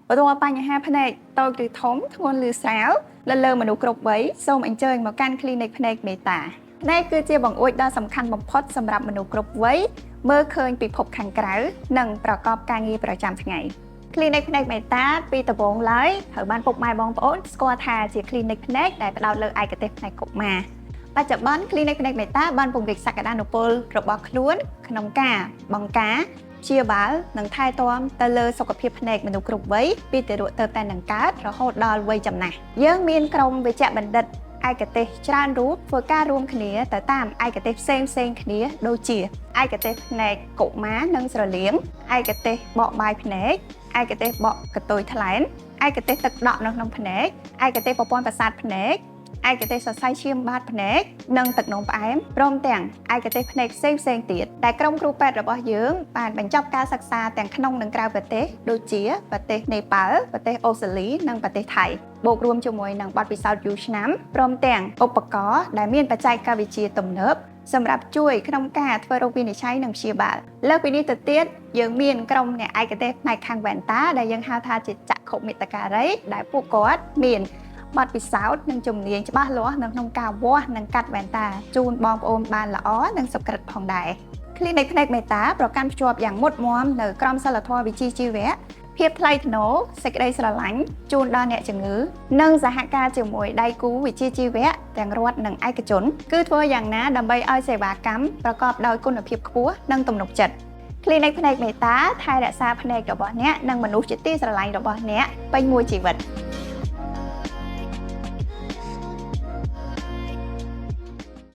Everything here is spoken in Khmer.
បើទោះបញ្ហាភ្នែកតូចឬធំធ្ងន់ឬស្រាលនៅលើមនុស្សគ្រប់វ័យសូមអញ្ជើញមកកាន់ clinic ភ្នែកមេតាភ្នែកគឺជាបង្អួចដ៏សំខាន់បំផុតសម្រាប់មនុស្សគ្រប់វ័យមើលឃើញពិភពខាងក្រៅនិងប្រកបការងារប្រចាំថ្ងៃ clinic ភ្នែកមេតាពីដំបូងឡើយត្រូវបានពុកម៉ែបងប្អូនស្គាល់ថាជា clinic ភ្នែកដែលផ្ដោតលើឯកទេសផ្នែកកុមារបច្ចុប្បន្ន clinic ភ្នែកមេតាបានពង្រីកសក្តានុពលរបស់ខ្លួនក្នុងការបង្ការព្យាបាលនិងថែទាំទៅលើសុខភាពភ្នែកមនុស្សគ្រប់វ័យពីទារកទៅតែនឹងកើតរហូតដល់វ័យចំណាស់យើងមានក្រុមវេជ្ជបណ្ឌិតឯកទេសច្រើនរូបធ្វើការរួមគ្នាទៅតាមឯកទេសផ្សេងផ្សេងៗគ្នាដូចជាឯកទេសភ្នែកកុមារនិងស្រលៀងឯកទេសបកបាយភ្នែកឯកទេសបកកន្ទុយថ្លែនឯកទេសទឹកដក់នៅក្នុងភ្នែកឯកទេសប្រព័ន្ធប្រសាទភ្នែកឯកទេសសរសៃឈាមបាតភ្នែកនិងទឹកនោមផ្អែមព្រមទាំងឯកទេសភ្នែកផ្សេងផ្សេងៗទៀតដែលក្រុមគ្រូពេទ្យរបស់យើងបានបញ្ចប់ការសិក្សាទាំងក្នុងនិងក្រៅប្រទេសដូចជាប្រទេសនេប៉ាល់ប្រទេសអូស្ត្រាលីនិងប្រទេសថៃបូករួមជាមួយនឹងបទពិសោធន៍យូរឆ្នាំព្រមទាំងឧបករណ៍ដែលមានបច្ចេកវិទ្យាទំនើបសម្រាប់ជួយក្នុងការធ្វើរោគវិនិច្ឆ័យនិងព្យាបាលលើសពីនេះទៅទៀតយើងមានក្រុមអ្នកឯកទេសផ្នែកខាងវ៉ែនតាដែលយើងហៅថាជាចក្ខុមេត្តការីដែលពួកគាត់មានបទពិសោធន៍និងជំនាញច្បាស់លាស់នៅក្នុងការវាស់និងកាត់វ៉ែនតាជូនបងប្អូនបានល្អនិងសុក្រិតផងដែរ Clinic ភ្នែកមេតាប្រកាន់ភ្ជាប់យ៉ាងមុតមមនៅក្រមសីលធម៌វិជ្ជាជីវៈភាពថ្លៃថ្នូរសេចក្តីស្រឡាញ់ជូនដល់អ្នកជំងឺនិងសហការជាមួយដៃគូវិជ្ជាជីវៈទាំងរដ្ឋនិងឯកជនគឺធ្វើយ៉ាងណាដើម្បីឲ្យសេវាកម្មប្រកបដោយគុណភាពខ្ពស់និងទំនុកចិត្ត Clinic ភ្នែកមេតាថែរក្សាភ្នែករបស់អ្នកនិងមនុស្សជាទីស្រឡាញ់របស់អ្នកពេញមួយជីវិត។